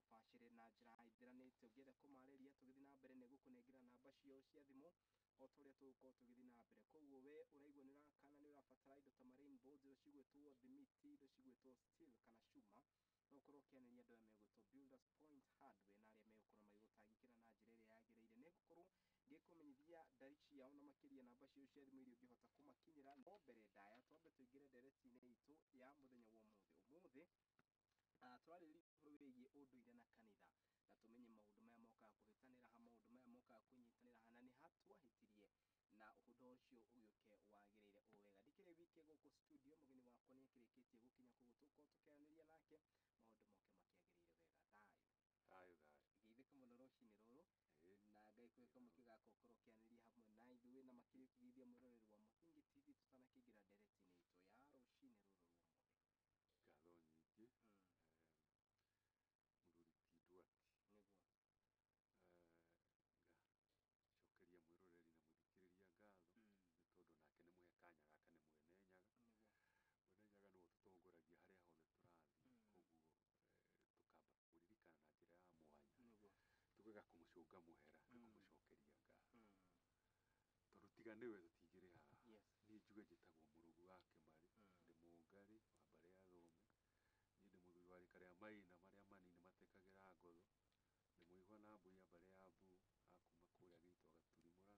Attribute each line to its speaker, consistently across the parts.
Speaker 1: mũbacĩre na njĩra ithĩranĩte. Ũngĩenda kũmarĩria tũgĩthiĩ na mbere nĩ ngũkũnengera namba ciao cia thimũ o ta ũrĩa tũgũkorwo tũgĩthiĩ na mbere. Koguo we ũraigua nĩ ũrakana nĩ ũrabatara indo ta marine boards, indo cigwĩtwo thimiti, indo cigwĩtwo steel kana cuma, no ũkorwo ũkĩanĩria andũ aya megwĩtwo Builders Point Hardware na arĩa megũkorwo magĩgũtangĩkĩra na njĩra ĩrĩa yagĩrĩire. Nĩ ngũkorwo ngĩkũmenyithia ndari ciao na makĩria namba ciao cia thimũ iria ũngĩhota kũmakinyĩra. No mbere ndaya twambe tũingĩre ndereti-inĩ itũ ya mũthenya wa ũmũthĩ. Ũmũthĩ tũrarĩrĩria ũhoro wĩgiĩ ũndũire na kanitha na tũmenye maũndũ maya mokaga kũhĩtanĩra ha, maũndũ maya mokaga kũnyitanĩra ha, na nĩ ha twahĩtirie na ũhũthũ ũcio ũgĩũke wagĩrĩire o wega. Ndikĩrĩ wike gũkũ studio, mũgeni wakwa nĩ akĩrĩkĩtie gũkinya, koguo tũgũkorwo tũkĩaranĩria nake maũndũ moke makĩagĩrĩire wega. Thayũ.
Speaker 2: Thayũ thayũ.
Speaker 1: Geithĩka mũno rũcinĩ rũrũ na Ngai kũhe kamweke gaka ũkorwo ũkĩaranĩria hamwe na ithuĩ na makĩria ũkĩgeithia mwĩroreri wa Mũthingi TV tũtanakĩingĩra ndereti-inĩ itũ ya rũcinĩ rũrũ rwa ũmũthĩ.
Speaker 2: Ngatho nyingĩ. Mũthuri ti Ndwati.
Speaker 1: Nĩguo.
Speaker 2: Ngacokeria mwĩroreri na mũthikĩrĩria ngatho nĩ tondũ nake nĩ mũhe kanya gaka nĩ Mwene Nyaga.
Speaker 1: Nĩguo.
Speaker 2: Mwene Nyaga nĩwe ũtũtongoragia harĩa hothe tũrathiĩ, koguo tũkamba kũririkana na njĩra ya mwanya.
Speaker 1: Nĩguo.
Speaker 2: Tugaga kũmũcũnga mũhera na kũmũcokeria ngatho. Tondũ tiga nĩwe tũtingĩrĩ haha. Niĩ njuge njĩtagwo Mũrũgu wa Kĩmarĩ, ndĩ Mũngarĩ wa mbarĩ ya Thome. Niĩ ndĩ mũthuri wa rika rĩa Maina marĩa manini matekagĩra ngotho. Ndĩ mũihwa na mbui ya mbarĩ ya Mbu, a kuma kũrĩa gĩitũ Gaturi Mũrang'a.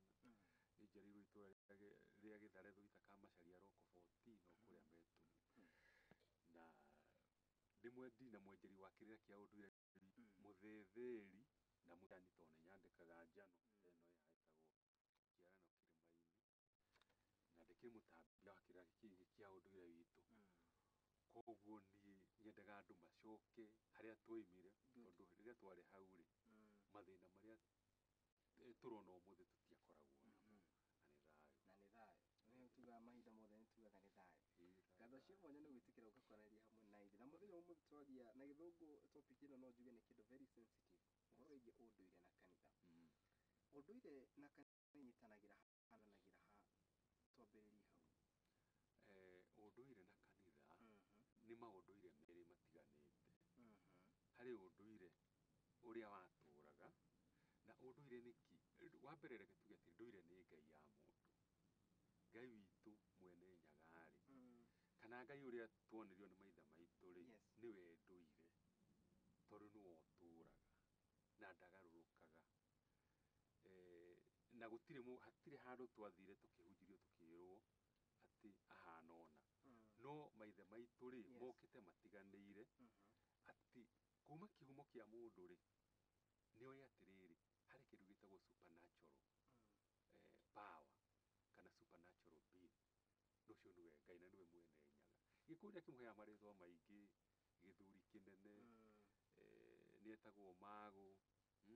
Speaker 2: Niĩ njiarĩirwo itũra rĩa Gĩthare Thũita ka Macharia Roko 14 o kũrĩa Metumu. Na ndĩ mwendi na mwenjeri wa kĩrĩra kĩa ũndũire, mũthĩthĩri na mũtani, tondũ nĩ nyandĩkaga njano ĩno ĩtagwo Kĩarano Kĩrĩma-inĩ, na ndĩkĩrĩ mũtambia wa kĩrĩra gĩkĩ kĩa ũndũire witũ. Koguo niĩ nyendaga andũ macoke harĩa twoimire, tondũ rĩrĩa twarĩ hau rĩ, mathĩna marĩa tũrona ũmũthĩ tũtiakoragwo namo. Na nĩ thayũ.
Speaker 1: Na nĩ thayũ. Nĩ tugaga mahinda mothe nĩ tugaga nĩ thayũ. Ngatho cia mwanya nĩ gwĩtĩkĩra gũka kwaranĩria hamwe na ithuĩ. Na mũthenya wa ũmũthĩ twaria na gĩthũngũ, topic ĩno no njuge nĩ kĩndũ very sensitive, ũhoro wĩgiĩ ũndũire na kanitha. Ũndũire na kanitha inyitanagĩra hanagĩra ha, twambĩrĩrie hau.
Speaker 2: Ũndũire na kanitha nĩ maũndũire merĩ matiganĩte. Harĩ ũndũire ũrĩa watũraga na ũndũire nĩ kĩ? Wa mbere reke tuge atĩ ndũire nĩ Ngai ya mũndũ. Ngai witũ Mwene Nyaga rĩ, kana Ngai ũrĩa tuonirio nĩ maithe maitũ rĩ, nĩwe ndũire, tondũ nĩwe ũtũraga na ndagarũrũkaga. Na gũtirĩ hatirĩ handũ twathire tũkĩhunjĩrio tũkĩrwo atĩ ahana ũna. No maithe maitũ rĩ, mokĩte matiganĩire atĩ kuma kĩhumo kĩa mũndũ rĩ, nĩ oĩ atĩrĩrĩ, harĩ kĩndũ gĩtagwo supernatural power kana supernatural being. Na ũcio nĩwe Ngai na nĩwe Mwene Nyaga. Gĩkũyũ nĩ akĩmũheaga marĩtwa maingĩ, gĩthuri kĩnene, nĩ etagwo Magũ, nĩ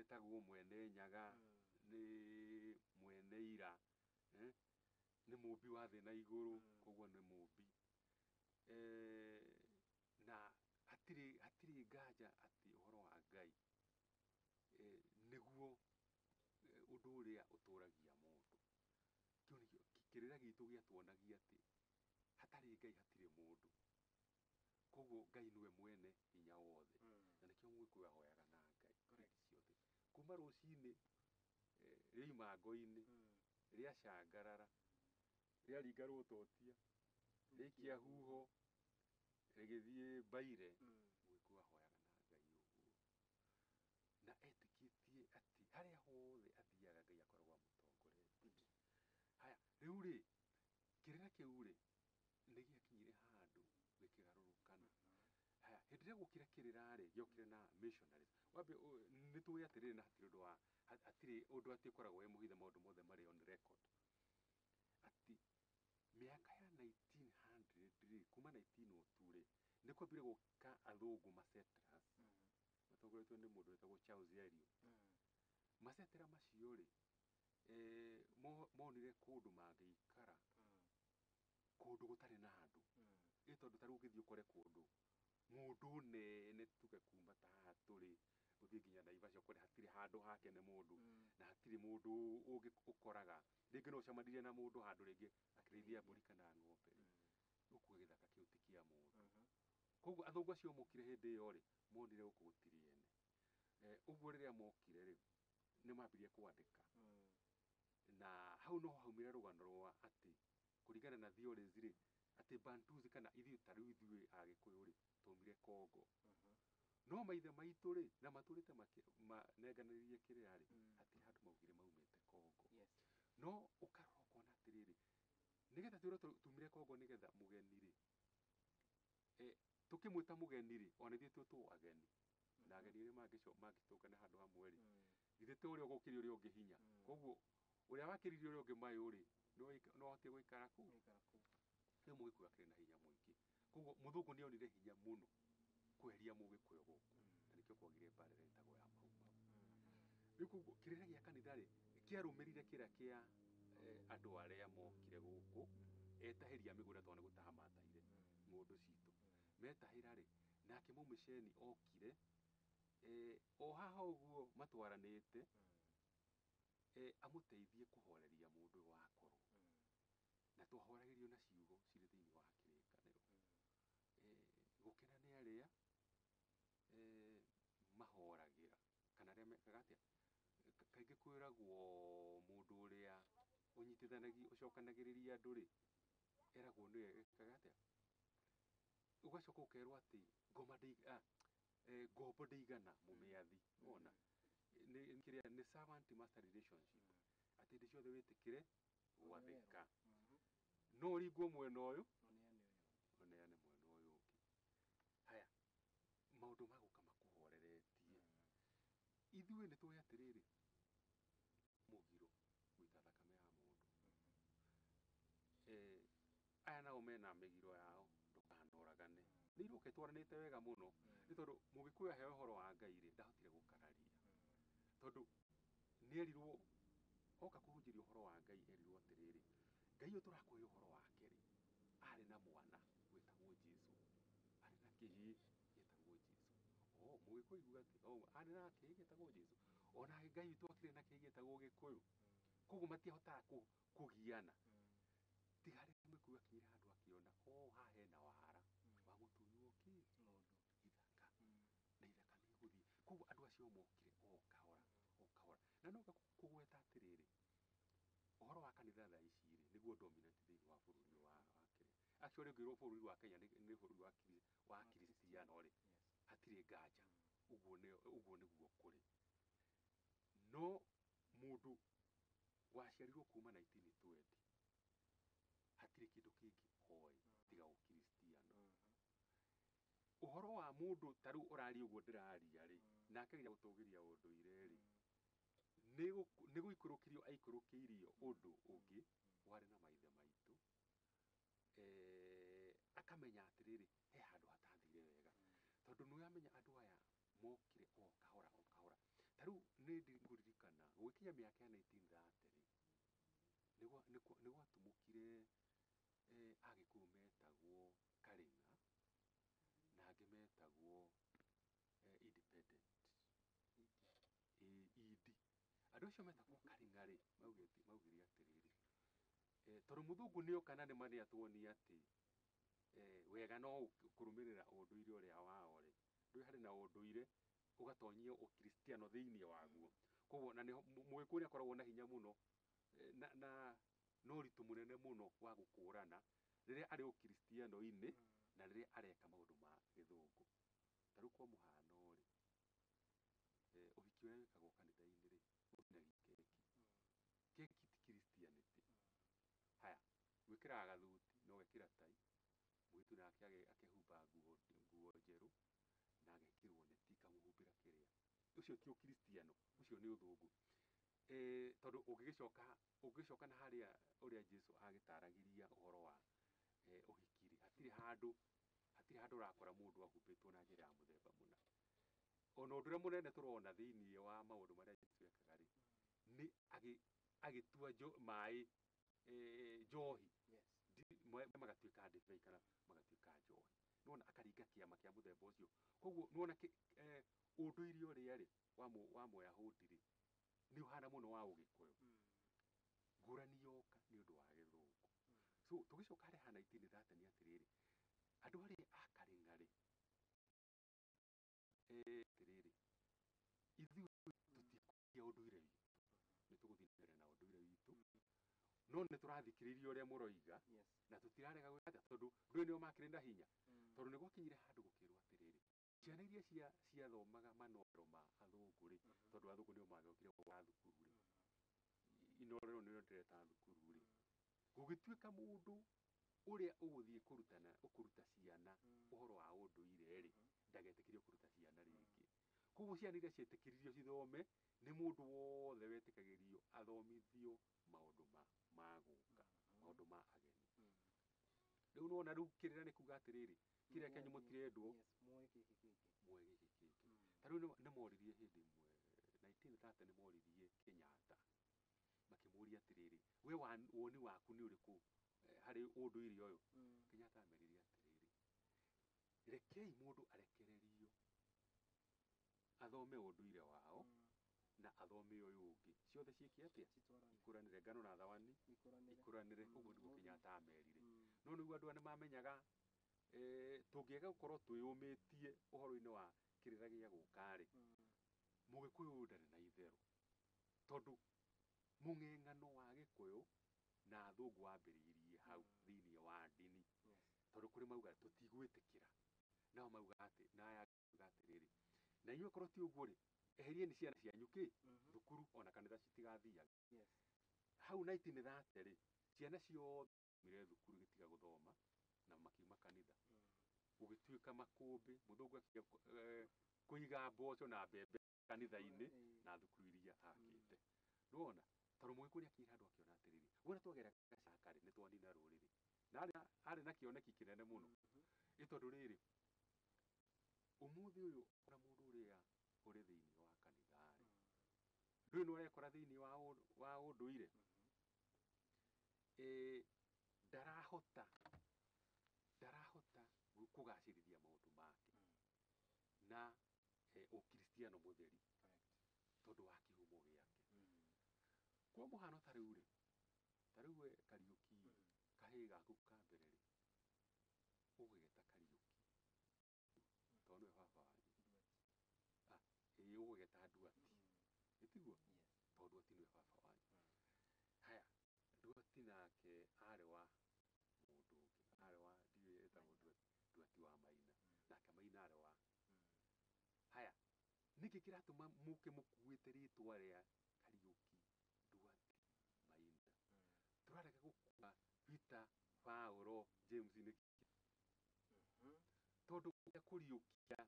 Speaker 2: etagwo Mwene Nyaga, nĩ Mwene Ira, nĩ mũmbi wa thĩ na igũrũ, koguo nĩ mũmbi. Na hatirĩ nganja atĩ ũhoro wa Ngai nĩguo ũndũ ũrĩa ũtũragia mũndũ. Kĩu nĩkĩo kĩrĩra gitũ gĩatuonagia atĩ hatarĩ Ngai hatirĩ mũndũ. Koguo Ngai nĩwe mwene hinya wothe. Na nĩkĩo Mũgĩkũyũ ahoyaga na Ngai hĩndĩ ciothe. Kuma rũcinĩ rĩoima ngo-inĩ, rĩacangarara, rĩaringa rũtotia, rĩaikia huho, rĩgĩthiĩ mbaire, Mũgĩkũyũ ahoyaga na Ngai ũguo. Na etĩkĩtie atĩ harĩa hothe athiaga Ngai akoragwo amũtongoretie. Haya, rĩu rĩ, kĩrĩra kĩu rĩ, nĩ gĩakinyire handũ gĩkĩgarũrũkana. Haya, hĩndĩ ĩrĩa gwokire kĩrĩra rĩ, gĩokire na missionaries. Wambe nĩ tũĩ atĩrĩrĩ, na hatirĩ ũndũ wa hatirĩ ũndũ atĩ ũkoragwo wĩ mũhithe, maũndũ mothe marĩ on record. Atĩ mĩaka ya 1900 rĩ, kuma 1902 rĩ, nĩ kwambire gũka athũngũ ma settlers matongoretio nĩ mũndũ wetagwo Charles Elliot. Masetera macio rĩ, monire kũndũ mangĩikara, kũndũ gũtarĩ na andũ. Ĩ tondũ ta rĩu ũngĩthiĩ ũkore kũndũ ng'ũndũ nene, tuge kuma ta haha tũrĩ ũthiĩ nginya Naivasha, ũkore hatirĩ handũ hake nĩ mũndũ, na hatirĩ mũndũ ũngĩ ũkoraga. Rĩngĩ no ũcemanirie na mũndũ handũ rĩngĩ akĩrĩithia mbũri kana ng'ombe rĩ, ũkuga gĩthaka kĩu ti kĩa mũndũ. Koguo athũngũ acio mokire hĩndĩ ĩyo rĩ, monire gũkũ gũtirĩ ene. Ũguo rĩrĩa mokire rĩ, nĩ mambirie kwandĩka. Na hau no haumire rũgano rwa atĩ kũringana na theories rĩ, atĩ Bantus kana ithuĩ ta rĩu ithuĩ Agĩkũyũ rĩ, twaumire Congo. No maithe maitũ rĩ, na matũrĩte manenganĩrĩrie kĩrĩra rĩ, hatirĩ handũ maugire maumĩte Congo. No ũkarora ũkona atĩrĩrĩ, nĩgetha twĩrwo tumire Congo nĩgetha mũgeni rĩ, tũkĩmwĩta mũgeni rĩ, ona ithuĩ twĩtwo ageni. Na ageni arĩa mangĩtũngana handũ hamwe rĩ, githĩ ti ũrĩa ũgũkĩria ũrĩa ũngĩ hinya. Koguo ũrĩa wakĩririe ũrĩa ũngĩ mayũ rĩ, no ahote gũikara kũu. Rĩu Mũgĩkũyũ akĩrĩ na hinya mũingĩ. Koguo mũthũngũ nĩ onire hinya mũno kweheria Mũgĩkũyũ gũkũ. Na nĩkĩo kwagire mbara ĩrĩa ĩtagwo ya Mau Mau. Rĩu koguo kĩrĩra gĩa kanitha rĩ, kĩarũmĩrĩire kĩrĩa kĩa andũ arĩa mokire gũkũ, etahĩria mĩgũnda tondũ nĩ gũtaha matahire ng'ũndũ citũ. Metahĩra rĩ, nake Mũmĩceni okire, o haha ũguo matwaranĩte, amũteithie kũhoreria mũndũ ũyũ wakorwo. Na twahoragĩrio na ciugo cirĩ thĩinĩ wa kĩrĩkanĩro. Gũkena nĩ arĩa mahoragĩra kana arĩa mekaga atĩa. Kaingĩ kwĩragwo mũndũ ũrĩa ũnyitithanagia ũcokanagĩrĩria andũ rĩ, eragwo nĩwe ekaga atĩa. Ũgacoka ũkerwo atĩ ngoma ngombo ndĩigana mũmĩathi. Wona? Nĩ kĩrĩa nĩ servant master relationship. Atĩ hĩndĩ ciothe wĩtĩkĩre gwathĩka. No ũringwo mwena ũyũ, ũneane mwena ũyũ ũngĩ. Haya, maũndũ magũka makũhoreretie. Ithuĩ nĩ tũĩ atĩrĩrĩ, mũgiro gũita thakame ya mũndũ. Aya nao mena mĩgiro yao, ndũkanoragane. Nĩ iroka itwaranĩte wega mũno, nĩ tondũ Mũgĩkũyũ aheo ũhoro wa Ngai rĩ, ndahotire gũkararia. Tondũ nĩ erirwo, oka kũhunjĩrio ũhoro wa Ngai erirwo atĩrĩrĩ, Ngai ũyũ tũrakũhe ũhoro wake rĩ, arĩ na mwana wĩtagwo Jesũ, arĩ na kĩhĩĩ gĩtagwo Jesũ. Oh, Mũgĩkũyũ aiguaga atĩ, oh, arĩ na kĩhĩĩ gĩtagwo Jesũ. Ona Ngai witũ akĩrĩ na kĩhĩĩ gĩtagwo Gĩkũyũ. Koguo matiahotaga kũgiana. Tiga harĩa Mũgĩkũyũ akinyire handũ akĩona, oh, haha hena wara wa gũtunywo kĩ? Ithaka. Na ithaka nĩ ĩgũthiĩ. Koguo andũ acio mokire o kahora, o kahora. Na no kũgweta atĩrĩrĩ, ũhoro wa kanitha thaa ici rĩ, nĩguo dominant thĩinĩ wa bũrũri ũyũ wa Kenya. Actually ũngĩrwo bũrũri wa Kenya nĩ bũrũri wa Kristiano rĩ, hatirĩ nganja. Ũguo nĩguo kũrĩ. No mũndũ waciarirwo kuma 1920 hatirĩ kĩndũ kĩngĩ oĩ tiga ũkristiano. Ũhoro wa mũndũ ta rĩu ũraria ũguo ndĩraria rĩ, na akageria gũtũgĩria ũndũire rĩ, nĩ gũikũrũkĩrio aikũrũkĩirio ũndũ ũngĩ warĩ na maithe maitũ. Akamenya atĩrĩrĩ, he handũ hatathire wega. Tondũ nĩ ũramenya andũ aya mokire o kahora o kahora. Ta rĩu nĩ ngũririkana gũgĩkinya mĩaka ya 1930 rĩ, nĩ gwatumũkire Agĩkũyũ metagwo Karĩng'a na angĩ metagwo Independent. Indi. Andũ acio metagwo Karĩng'a rĩ, maugire atĩrĩrĩ, tondũ mũthũngũ nĩ oka na nĩ ma nĩ atuonia atĩ wega no kũrũmĩrĩra ũndũire ũrĩa wao rĩ, ndũĩ harĩ na ũndũire ũgatonyio ũkristiano thĩinĩ waguo. Koguo na nĩho Mũgĩkũyũ nĩ akoragwo na hinya mũno na ũritũ mũnene mũno wa gũkũrana rĩrĩa arĩ ũkristiano-inĩ na rĩrĩa areka maũndũ ma gĩthũngũ. Ta rĩu kwa mũhano rĩ, ũhiki ũrĩa wĩkagwo kanitha-inĩ rĩ, ũtinagia keki. Keki ti Christianity. Haya, gwĩkĩraga gathuti na ũgekĩra tai, mũirĩtu nake akehumba nguo njerũ na agekĩrwo neti ĩkamũhumbĩra kĩrĩa. Ũcio ti ũkristiano, ũcio nĩ ũthũngũ. Tondũ ũngĩgĩcoka na harĩa ũrĩa Jesu agĩtaragĩria ũhoro wa ũhiki rĩ, hatirĩ handũ ũrakora mũndũ ahumbĩtwo na njĩra ya mũthemba mũna. Ona ũndũ ũrĩa mũnene tũrona thĩinĩ wa maũndũ marĩa Jesu ekaga rĩ, nĩ agĩtua maĩ njohi. Magatuĩka ndibei kana magatuĩka njohi. Nĩwona akaringa kĩama kĩa mũthemba ũcio. Koguo nĩwona ũndũire ũrĩa rĩ, wa Mũyahudi rĩ, nĩ ũhana mũno wa Ũgĩkũyũ. Ngũrani yoka nĩ ũndũ wa gĩthũngũ. So tũgĩcoka harĩa ha 1930 nĩ atĩrĩrĩ, andũ arĩa a Karĩng'a rĩ, witũ, no nĩ tũrathikĩrĩria ũrĩa mũroiga,
Speaker 1: Yes.
Speaker 2: na tũtirarega gwĩka atĩa, tondũ ndũĩ nĩo makĩrĩ na hinya.
Speaker 1: Mm.
Speaker 2: Tondũ nĩ gwakinyire handũ gũkĩrwo atĩrĩrĩ, ciana iria ciathomaga manorero ma athũngũ rĩ,
Speaker 1: Mhm.
Speaker 2: tondũ athũngũ nĩo magĩokire gwaka thukuru rĩ,
Speaker 1: Mhm.
Speaker 2: inorero nĩrĩo ndĩreta thukuru rĩ, gũgĩtuĩka mũndũ ũrĩa ũgũthiĩ kũrutana ũkũruta ciana
Speaker 1: Mm.
Speaker 2: ũhoro wa ũndũire rĩ,
Speaker 1: Mhm.
Speaker 2: ndagetĩkĩrio kũruta ciana rĩngĩ. Koguo ciana iria cietĩkĩririo cithome nĩ mũndũ wothe wetĩkagĩrio athomithio maũndũ ma gũka,
Speaker 1: Mhm.
Speaker 2: maũndũ ma ageni.
Speaker 1: Mm.
Speaker 2: Rĩu nĩwona rĩu kĩrĩra nĩ kuga atĩrĩrĩ, kĩrĩa kĩanyu mũtirendwo,
Speaker 1: Yes, muoe gĩkĩ kĩngĩ.
Speaker 2: muoe gĩkĩ kĩngĩ.
Speaker 1: Mm.
Speaker 2: Ta rĩu nĩ moririe hĩndĩ ĩmwe 1930 nĩ moririe Kenyatta, makĩmũria atĩrĩrĩ, we woni waku nĩ ũrĩkũ harĩ ũndũire ũyũ?
Speaker 1: Mm.
Speaker 2: Kenyatta amerire atĩrĩrĩ, rekei mũndũ arekererio athome ũndũire wao,
Speaker 1: Mm.
Speaker 2: na athome ũyũ ũngĩ, ciothe ciĩke atĩa?
Speaker 1: Citwarane.
Speaker 2: Ikũranĩre, ngano na thawani
Speaker 1: Ikũranĩre.
Speaker 2: ikũranĩre.
Speaker 1: Mm.
Speaker 2: Ũguo nĩguo
Speaker 1: Mũndũ-
Speaker 2: Kenyatta amerire.
Speaker 1: Mm.
Speaker 2: No nĩguo andũ aya nĩmamenyaga, tũngĩaga gũkorwo twĩyũmĩtie ũhoro-inĩ wa kĩrĩra gĩa gũka rĩ,
Speaker 1: Mm.
Speaker 2: mũgĩkũyũ ũyũ ndarĩ na itherũ, tondũ mũng'eng'ano wa gĩkũyũ na athũngũ wambĩrĩirie hau
Speaker 1: Mm.
Speaker 2: thĩinĩ wa ndini.
Speaker 1: Yes.
Speaker 2: Tondũ kũrĩ mauga tũtigwĩtĩkĩra, nao mauga atĩ, na aya mauga atĩrĩrĩ, na inyuĩ korwo ti ũguo rĩ, eherieni ciana cianyu kĩ
Speaker 1: Mhm.
Speaker 2: thukuru, ona kanitha citigathiaga.
Speaker 1: Yes.
Speaker 2: Hau 1930 rĩ, ciana ciothe ciaumire thukuru gĩtiga gũthoma na makiuma kanitha.
Speaker 1: Mm.
Speaker 2: Gũgĩtuĩka makũmbĩ, mũthũngũ akiga kũiga mboco na mbembe kanitha-inĩ
Speaker 1: Eh.
Speaker 2: na thukuru iria akĩte. Nĩwona, tondũ mũgĩkũyũ nĩakinyire handũ akĩona atĩrĩrĩ, wona twagera gacaka rĩ, nĩtwanina rũrĩrĩ. Na arĩ na kĩoneki kĩnene mũno.
Speaker 1: Mhm.
Speaker 2: Ĩ tondũ rĩrĩ, ũmũthĩ ũyũ ona mũndũ ũrĩa ũrĩ thĩinĩ wa kanitha rĩ,
Speaker 1: Mm.
Speaker 2: ndũĩ nĩ ũrekora thĩinĩ wa ũndũire,
Speaker 1: Mhm.
Speaker 2: Ndarahota kũgacĩrithia maũndũ make
Speaker 1: Mm.
Speaker 2: na ũkristiano mũtheri.
Speaker 1: Correct.
Speaker 2: Tondũ wa kĩhumo gĩake.
Speaker 1: Mm.
Speaker 2: Kwa mũhano ta rĩu rĩ, ta rĩu we Kariũki,
Speaker 1: Mm.
Speaker 2: kahĩĩ gaku ka mbere rĩ, ũgũgeta Kariũki tondũ nĩwe baba wanyu.
Speaker 1: Nduati.
Speaker 2: Ĩĩ, ũgũgeta Nduati.
Speaker 1: Mm.
Speaker 2: Ĩtiguo?
Speaker 1: Yes.
Speaker 2: Tondũ Nduati nĩwe baba wanyu.
Speaker 1: Mm.
Speaker 2: Haya, Nduati nake arĩ wa mũndũ ũngĩ, arĩ wa ndiũĩ etagwo
Speaker 1: Maina.
Speaker 2: Nduati, Nduati wa Maina.
Speaker 1: Mm.
Speaker 2: Nake Maina arĩ wa.
Speaker 1: Mm.
Speaker 2: Haya, nĩkĩ kĩratũma mũke mũkuĩte rĩtwa rĩa Kariũki, Nduati, Maina?
Speaker 1: Mm.
Speaker 2: Tũrarega gũkua Peter, Paulo, James nĩkĩ?
Speaker 1: Mhm.
Speaker 2: Tondũ ũrĩa kũriũkia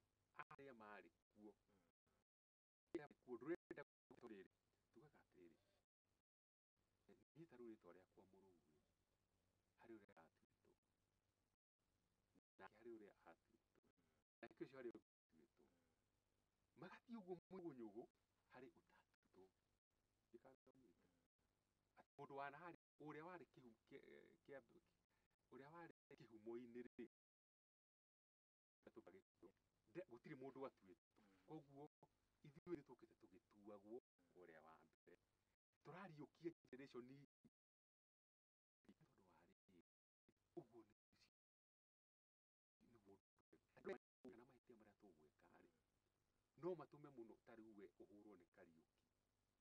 Speaker 2: arĩa marĩ kuo,
Speaker 1: Mm.
Speaker 2: arĩa marĩ kuo, ndũrenda rĩrĩ, tugaga atĩrĩrĩ, niĩ ta rĩu rĩtwa rĩakwa Mũrũũ rĩ, harĩ ũrĩa atuĩtwo, nake harĩ ũrĩa atuĩtwo, nake ũcio harĩ ũrĩa atuĩtwo, magathiĩ ũguo mũnyũgũ harĩ ũtatuĩtwo. Atĩ mũndũ wa na harĩa, ũrĩa warĩ ũrĩa warĩ kĩhumo-inĩ rĩ, gũtirĩ mũndũ atuĩtwo. Koguo ithuĩ nĩ tũkĩte tũgĩtuagwo ũrĩa wa mbere, tũrariũkia generation tondũ wa rĩrĩ, ũguo nĩguo kana mahĩtia marĩa tũgwĩka rĩ, no matũme mũno ta rĩu we ũhũrwo nĩ Kariũki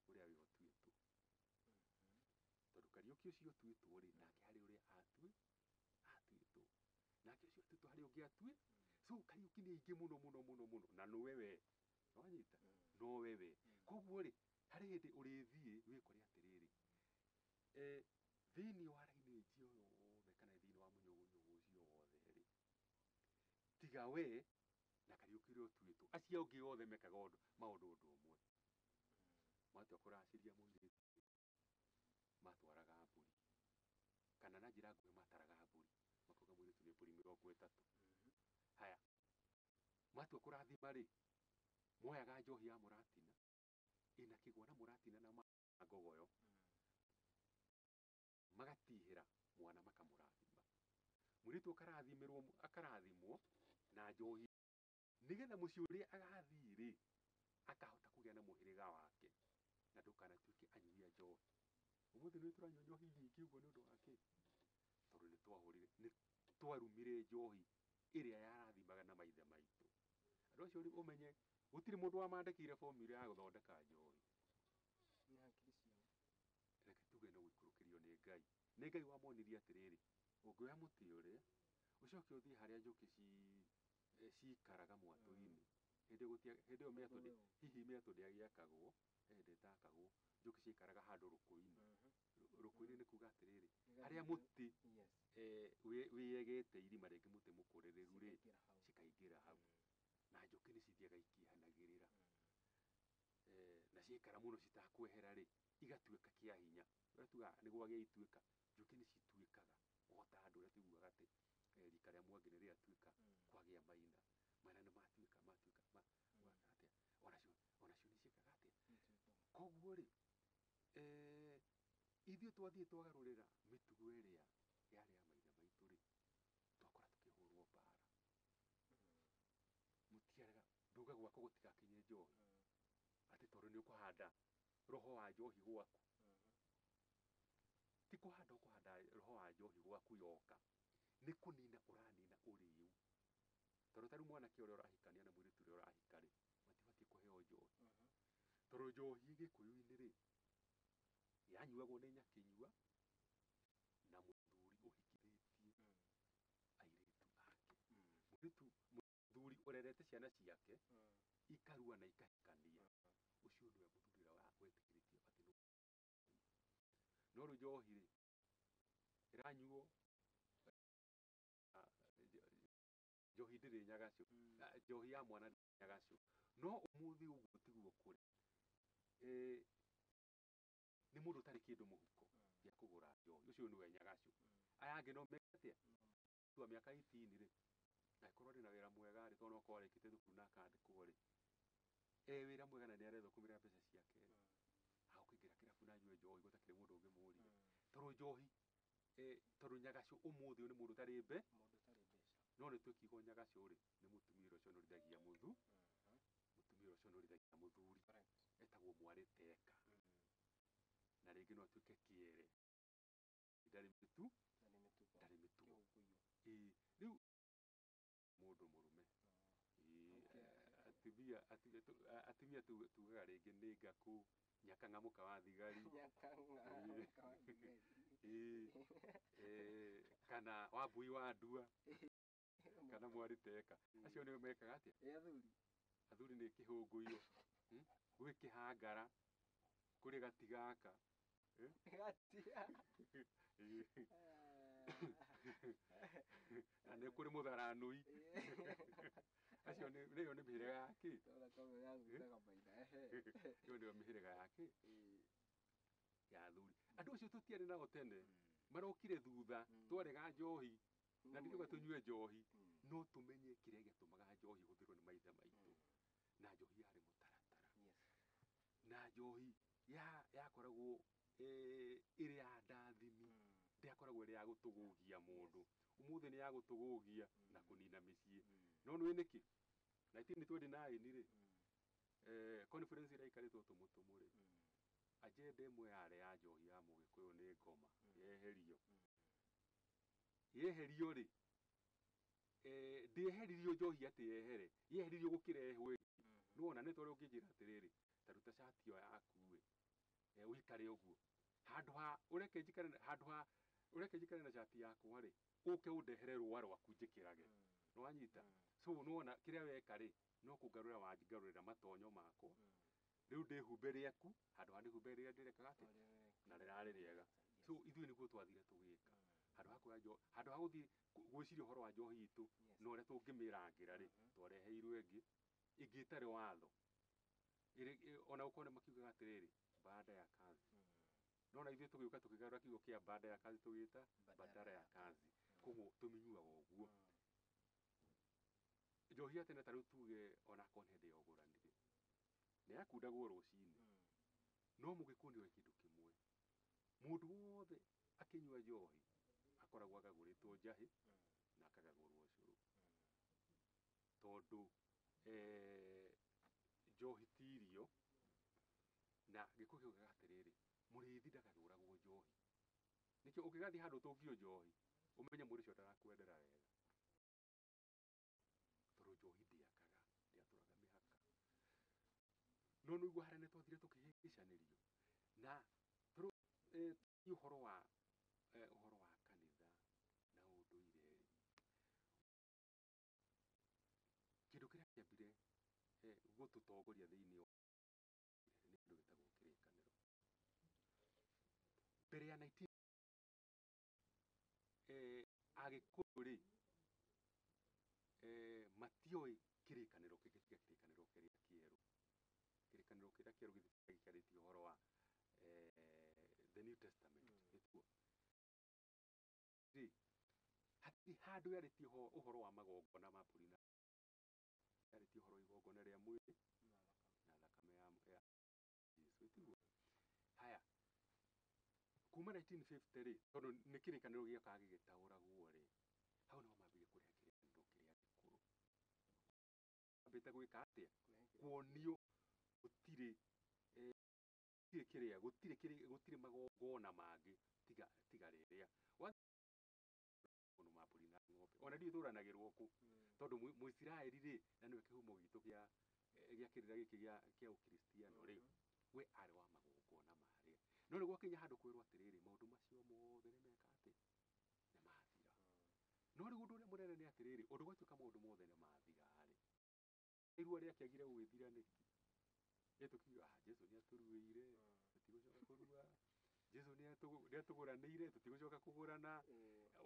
Speaker 2: ũrĩa we ũtuĩtwo. Tondũ Kariũki ũcio ũtuĩtwo rĩ, nake harĩ ũrĩa atuĩtwo, nake ũcio ũtuĩtwo harĩ ũngĩ atue. So Kariũki nĩ aingĩ mũno mũno mũno mũno, na nĩwe we wanyita, no we we. Koguo rĩ, harĩ hĩndĩ ũrĩthiĩ wĩkore atĩrĩrĩ, thĩinĩ wa lineage ĩyo yothe kana thĩinĩ wa mũnyũgũnyũgũ ũcio wothe rĩ, tiga we na Kariũki ũrĩa ũtuĩtwo, acio angĩ othe mekaga maũndũ ũndũ ũmwe. Matua kũracĩria mũirĩtu, matwaraga mbũri, kana na njĩra nguhĩ mataraga mbũri, makauga mũirĩtu nĩ mbũri 30. Haya, matua kũrathima rĩ, moyaga njohi ya mũratina ĩna kĩgwa na mũratina na ngogoyo, magatihĩra mwana makamũrathima. Mũirĩtu akarathimwo na njohi nĩgetha mũciĩ ũrĩa agathiĩ rĩ, akahota kũgĩa na mũhĩrĩga wake, na ndũkanatuĩke anyui a njohi. Ũmũthĩ nĩ tũranyua njohi nyingĩ ũguo nĩ ũndũ wa kĩ? Tondũ nĩ twarumire njohi ĩrĩa yarathimaga na maithe maitũ. Andũ acio rĩ, ũmenye gũtirĩ mũndũ wamandĩkĩire formula ya gũthondeka njohi.
Speaker 1: Nĩ hakiri ciao.
Speaker 2: Reke tuge nĩ Nĩ Ngai wamonirie atĩrĩrĩ, ũngĩoya mũtĩ ũrĩa, ũcoke ũthiĩ harĩa njũkĩ cikaraga mwatũ-inĩ. Hĩndĩ ĩyo hĩndĩ ĩyo mĩatũ hihi mĩatũ ndĩagĩakagwo, he hĩndĩ ĩtakagwo, njũkĩ ciaikaraga handũ rũkũ-inĩ. Rũkũ-inĩ nĩ kuga atĩrĩrĩ, harĩa mũtĩ wĩegete irima rĩngĩ mũtĩ mũkũrĩrĩru rĩ, cikaingĩra hau. Na njũkĩ nĩ cithiaga ikĩhanagĩrĩra. Na ciaikara mũno citakwehera rĩ, igatuĩka kĩa hinya. Ũrĩa tugaga nĩ gwagĩa ituĩka, njũkĩ nĩ cituĩkaga o ta andũ ũrĩa tũiguaga atĩ rika rĩa Mwangi nĩ rĩatuĩka, kwagĩa maina. Maina nĩ matuĩka, matuĩka, gwaka atĩa? Onacio nĩ ciĩkaga atĩa? Koguo rĩ, ithuĩ twathiĩ twagarũrĩra mĩtugo ĩrĩa yarĩ ya maithe maitũ rĩ, twakora tũkĩhũrwo mbara. Mũtiarega, nduga gwaku gũtigakinye njohi. Atĩ tondũ nĩ ũkũhanda roho wa njohi gwaku. Ti kũhanda ũkũhanda roho wa njohi gwaku yoka. Nĩ kũnina ũranina ũrĩu. Tondũ ta rĩu mwanake ũrĩa ũrahikania na mũirĩtu ũrĩa ũrahika rĩ, matibatiĩ kũheo njohi. Tondũ njohi gĩkũyũ-inĩ rĩ, yanyuagwo nĩ nyakĩnyua na mũthuri ũhikithĩtie airĩtu ake. Mũirĩtu mũthuri ũrerete ciana ciake ikarua na ikahikania, ũcio nĩwe mũthuri ũrĩa wetĩkĩrĩtio atĩ nĩ. No rĩu njohi rĩ, ĩranyuo, njohi ndĩrĩ nyagacu, njohi ya mwana ndĩrĩ nyagacu. No ũmũthĩ ũguo tiguo kũrĩ. Nĩ mũndũ ũtarĩ kĩndũ mũhuko gĩa kũgũra njohi, ũcio nĩwe nyagacu. Aya angĩ no meke atĩa? Tua mĩaka 18 rĩ, angĩkorwo arĩ na wĩra mwega rĩ, tondũ no akorwo arĩkĩtie thukuru na akandĩkwo rĩ, wĩra mwega na nĩ arethũkũmĩra mbeca ciake rĩ, agũkĩingĩra kĩrabu na anyue njohi gũtakĩrĩ mũndũ ũngĩmũria. Tondũ njohi, tondũ nyagacu ũmũthĩ ũyũ nĩ mũndũ ũtarĩ
Speaker 1: mũndũ ũtarĩ mbeca.
Speaker 2: No nĩ twĩkiugo nyagacu rĩ, nĩ mũtumia ũrĩa ũconorithagia mũthu, mũtumia ũrĩa ũconorithagia mũthuri. Etagwo mwarĩ teka. Na rĩngĩ no atuĩke kĩere. Ndarĩ mĩtu, ndarĩ mĩtugo. Rĩu mũndũ mũrũme. Atumia tugaga rĩngĩ nĩ ngakũ, nyakang'a mũka wa thigari.
Speaker 1: Nyakang'a mũka wa thigari.
Speaker 2: Kana wambui wa ndua. Kana mwarĩ teka. Acio nĩo mekaga atĩa?
Speaker 1: Athuri.
Speaker 2: Athuri nĩ kĩhũngũyũ. Gwĩ kĩhangara, kũrĩ gatigaka.
Speaker 1: Gatia.
Speaker 2: Na nĩ kũrĩ mũtharanũi. Acio nĩ nĩyo nĩ mĩhĩrĩga ya kĩ? Ĩyo nĩyo mĩhĩrĩga ya kĩ? Ya athuri. Andũ acio tũtiarĩ nao tene. Marokire thutha, twarega njohi. Na ndiriuga tũnyue njohi, no tũmenye kĩrĩa gĩatũmaga njohi ĩhũthĩrwo nĩ maithe maitũ. Na njohi yarĩ mũtaratara. Na njohi yakoragwo ĩrĩ ya ndathimi, ndĩakoragwo ĩrĩ ya gũtũgũgia mũndũ. Ũmũthĩ nĩ ya gũtũgũgia na kũnina mĩciĩ. No nĩũĩ nĩkĩ? 1929 rĩ, conference ĩrĩa ĩikarĩtwo tũmũtũmũ rĩ, agenda ĩmwe yarĩ ya njohi ya mũgĩkũyũ nĩ ngoma, yeherio. Yeherio rĩ, ndĩeheririo njohi atĩ yehere, yeheririo gũkĩrehwo ĩngĩ. Nĩwona nĩ ta ũrĩa ũngĩnjĩra atĩrĩrĩ, ta ruta cati ĩyo yaku ĩ, ũikare ũguo. Handũ ha ũreke njikare na, handũ ha ũreke njikare na cati yakwa rĩ, ũke ũndehere rũa rwaku njĩkĩrage. Nĩwanyita? So nĩwona kĩrĩa weka rĩ, no kũngarũrĩra wangarũrĩra matonyo makwa. Rĩu ndĩhumbe rĩaku, handũ ha ndĩhumbe rĩrĩa ndĩrekaga atĩ, na rĩrarĩ rĩega. So ithuĩ nĩguo twathire tũgĩka. Handũ ha kuoya njohi, handũ ha gũthiĩ gwĩciria ũhoro wa njohi itũ, na ũrĩa tũngĩmĩrangĩra rĩ, twareheirwo ĩngĩ, ĩngĩ ĩtarĩ watho. Ona gũkorwo nĩ makiugaga atĩrĩrĩ, baada ya kazi. No na ithuĩ tũgĩũka tũkĩgarũra kiugo kĩa baada ya kazi tũgĩta badala ya kazi. Koguo tũmĩnyuaga ũguo. Njohi ya tene ta rĩu tuge onakorwo nĩ hĩndĩ ya ũgũrani rĩ, nĩ yakundagwo rũcinĩ. No mũgĩkũyũ nĩoĩ kĩndũ kĩmwe. Mũndũ wothe akĩnyua njohi akoragwo agagũrĩtwo njahĩ na akagagũrwo ũcũrũ. Tondũ njohi ti irio, na gĩkũyũ kĩugaga atĩrĩrĩ, mũrĩithi ndakagũragwo njohi. Nĩkĩo ũngĩgathiĩ handũ ũtũngio njohi, ũmenye mũndũ ũcio ndarakwendera wega. Tondũ njohi ndĩakaga, ndĩatũraga mĩhaka. No nĩguo harĩa nĩ twathire tũkĩhĩngĩcanĩrio. Na tondũ ũhoro wa Ũhoro wa kanitha na ũndũire rĩ, kĩndũ kĩrĩa kĩambire gũtũtongoria thĩinĩ wa nĩ kĩndũ gĩtagwo kĩrĩkanĩro. Mbere ya 19 Agĩkũyũ rĩ, matioĩ kĩrĩkanĩro kĩngĩ tiga kĩrĩkanĩro kĩrĩa kĩerũ. Kĩrĩkanĩro kĩrĩa kĩerũ githĩ gĩkĩarĩtie ũhoro wa the New Testament, nĩkuo rĩ hatirĩ handũ yarĩtie ũhoro wa magongona ma mbũri na yarĩtie ũhoro wa igongona rĩa mwĩrĩ
Speaker 1: Na thakame.
Speaker 2: na thakame ya Jesu, ĩtiguo? Haya, kuma 1950 rĩ, tondũ nĩ kĩrĩkanĩro gĩokaga gĩgĩtaũragwo rĩ, hau nĩho mambirie kũrehe kĩrĩkanĩro kĩrĩa gĩkũrũ. Mambĩte gwĩka atĩa?
Speaker 1: Kũrehe kĩrĩa
Speaker 2: Kuonio gũtirĩ gũtirĩ kĩrĩa gũtirĩ kĩrĩ gũtirĩ magongona mangĩ tiga rĩrĩa mũno ma mbũri na ng'ombe ona ndiũĩ ithũranagĩrwo kũ, tondũ Mũisiraeli rĩ, na nĩwe kĩhumo gitũ gĩa gĩa kĩrĩra gĩkĩ gĩa ũkristiano rĩ, we arĩ wa magongona marĩa. No nĩ gwakinya handũ kwĩrwo atĩrĩrĩ, maũndũ macio mothe nĩ meka atĩ nĩ mathira. No rĩu ũndũ ũrĩa mũnene nĩ atĩrĩrĩ, ũndũ gwatuĩka maũndũ mothe nĩ mathira rĩ, irua rĩakĩagire gũgĩthira nĩkĩ? Ĩ tũkiuga, ah, Jesu nĩ atũruĩire, tũtigũcoka kũrua. Jesu nĩ atũgũranĩire, tũtigũcoka kũgũrana.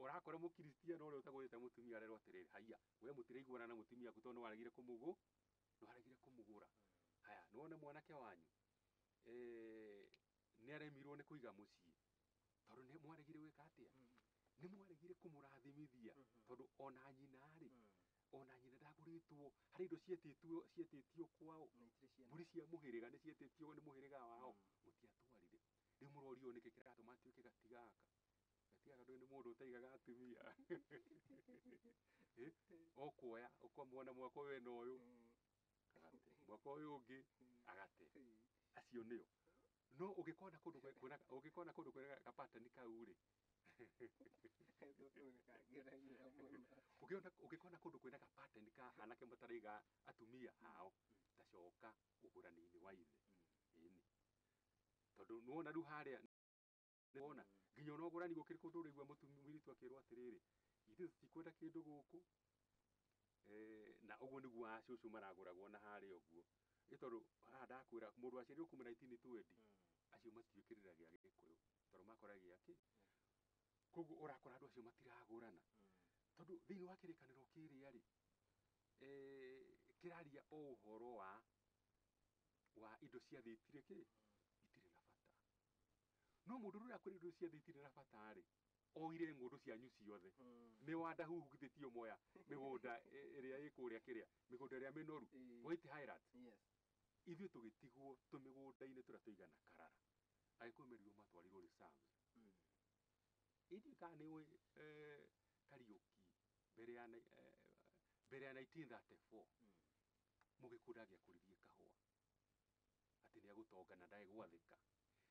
Speaker 2: Ũrakora mũkristiano ũrĩa ũtagũrĩte mũtumia arerwo atĩrĩrĩ, haiya, we mũtiraiguana na mũtumia waku tondũ nĩwaregire kũmũgũ nĩwaregire kũmũgũra. Haya, nĩwona mwanake wanyu nĩ aremirwo nĩ kũiga mũciĩ tondũ nĩ mwaregire gwĩka atĩa? Nĩ mwaregire kũmũrathimithia, tondũ ona nyina rĩ, ona nyina ndagũrĩtwo, harĩ indo cietĩtio kwao,
Speaker 1: Na itirĩ ciana.
Speaker 2: Mbũri cia mũhĩrĩga nĩ cietĩtio nĩ mũhĩrĩga wao, mũtiatwarire. Rĩu mũrorio nĩkĩ kĩratũma atuĩke gatigaka? Gatigaka ndũĩ nĩ mũndũ ũtaigaga atumia. Ũkuoya ũkamwona mwaka ũyũ ena ũyũ, agate, mwaka ũyũ ũngĩ agate, acio nĩo. No ũngĩkona kũndũ kwĩna ũngĩkona kũndũ kwĩna gapatani kau rĩ,
Speaker 1: Kangenagia mũno.
Speaker 2: Ũngĩkona kũndũ kwĩna gapatani ka anake mataraiga atumia ao, tacoka ũgũrani-inĩ wa ithe. Ĩni, tondũ nĩwona rĩu harĩa nĩwona nginya ona ũgũrani gũkĩrĩ kũndũ ũraigua mũtumia mũirĩtu akĩrwo atĩrĩrĩ, ithuĩ tũtikwenda kĩndũ gũkũ. Na ũguo nĩguo acũcũ maragũragwo na harĩa ũguo. Ĩ tondũ haha ndakwĩra mũndũ waciarirwo kuma 1920, acio matiũĩ kĩrĩra gĩa Gĩkũyũ tondũ makora gĩa kĩ. Koguo ũrakora andũ acio matiragũrana, tondũ thĩinĩ wa kĩrĩkanĩro kĩrĩa rĩ, kĩraria o ũhoro wa indo cia thĩ itirĩ kĩ, itirĩ na bata. No mũndũ ũrĩa ũrakwĩra indo cia thĩ itirĩ na bata rĩ, oire ng'ũndũ cianyu ciothe. Nĩ wandahuhu githĩ tio moya mĩgũnda ĩrĩa ĩ kũrĩa kĩrĩa mĩgũnda ĩrĩa mĩnoru, White Highlands. Ithuĩ tũgĩtigwo tũmĩgũnda-inĩ tũrĩa tũigana Karara. Agĩkũyũ merirwo matwarirwo reserves. Ithuĩ kana nĩ ũĩ Kariũki mbere ya 1934, mũgĩkũyũ ndangĩakũririe kahũa atĩ nĩ agũtonga na ndagĩ gwathĩka.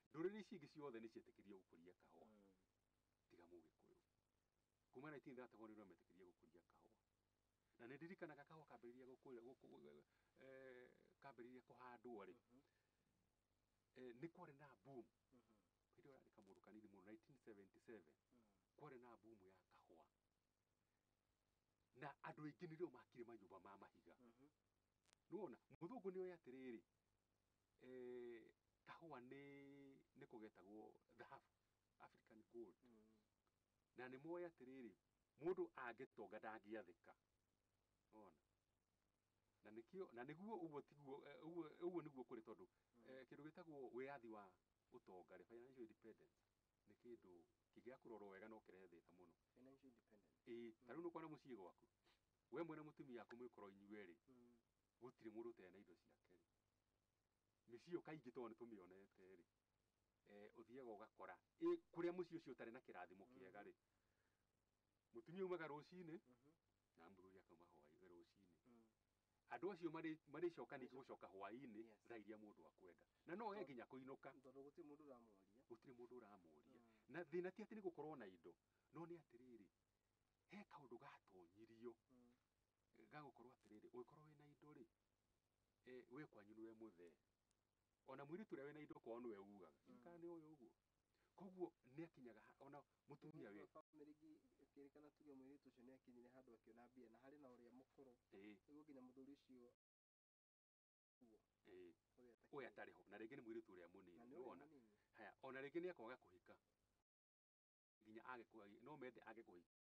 Speaker 2: Ndũrĩrĩ ici ingĩ ciothe nĩ cietĩkĩrie gũkũria kahũa tiga mũgĩkũyũ. Kuma 1934 nĩrĩo metĩkĩrie gũkũria kahũa, na nĩ ndirikanaga kahũa kambĩrĩria gũkũria kambĩrĩria kũhandwo rĩ, nĩ kwarĩ na boom. Hĩndĩ ĩyo yarĩ kamũndũ kanini mũno, 1977, kwarĩ na boom ya kahũa na andũ aingĩ nĩrĩo makire manyũmba ma mahiga. Nĩwona mũthũngũ nĩ oĩ atĩrĩrĩ, kahũa nĩ kũgetagwo thahabu, African gold, na nĩ moĩ atĩrĩrĩ, mũndũ angĩtonga ndangĩathĩka ona na nĩkĩo na nĩguo ũguo tiguo ũguo ũguo nĩguo kũrĩ, tondũ kĩndũ gĩtagwo wĩyathi wa ũtonga rĩ, financial independence, nĩ kĩndũ kĩngĩaga kũrorwo wega no kĩrehe thĩna mũno.
Speaker 1: Financial independence.
Speaker 2: Ĩĩ, ta rĩu nĩũkuona mũciĩ gwaku we mwena mũtumia waku mwĩkorwo inyuerĩ, gũtirĩ mũndũ ũtarĩ na indo ciake rĩ, mĩciĩ ĩyo kaingĩ tondũ nĩ tũmĩonete rĩ, ũthiaga ũgakora kũrĩa mũciĩ ũcio ũtarĩ na kĩrathimo kĩega rĩ, mũtumia umaga rũcinĩ na mũthuri akauma hwaĩ rũcinĩ. Andũ acio marĩcoka ningĩ gũcoka hwaĩ-inĩ thaa iria mũndũ akwenda, na no age nginya kũinũka.
Speaker 1: Tondũ gũtirĩ mũndũ ũramũria.
Speaker 2: Gũtirĩ mũndũ ũramũria. Na thĩna ti atĩ nĩ gũkorwo na indo, no nĩ atĩrĩrĩ, he kaũndũ gatonyirio gagũkorwo atĩrĩrĩ, ũngĩkorwo wĩna indo rĩ, we kwanyu nĩwe mũthee, ona mũirĩtu ũrĩa wĩna indo kwao nĩwe ugaga. Kana nĩ ũyũ ũguo. Koguo nĩ akinyaga ona mũtumia we
Speaker 1: Bamĩrĩ ingĩ ĩkĩrĩkana tuge mũirĩtu ũcio nĩ akinyire handũ akĩona mbia na harĩ na ũrĩa mũkũrũ, nĩguo nginya mũthuri ũcio ũrĩa
Speaker 2: ũyũ atarĩ ho, na rĩngĩ nĩ mũirĩtu ũrĩa
Speaker 1: na
Speaker 2: mũnini,
Speaker 1: nĩ ũrĩa
Speaker 2: nĩwona.
Speaker 1: Mũnini.
Speaker 2: Haya, ona rĩngĩ nĩ akwaga kũhika nginya age no mende age kũhika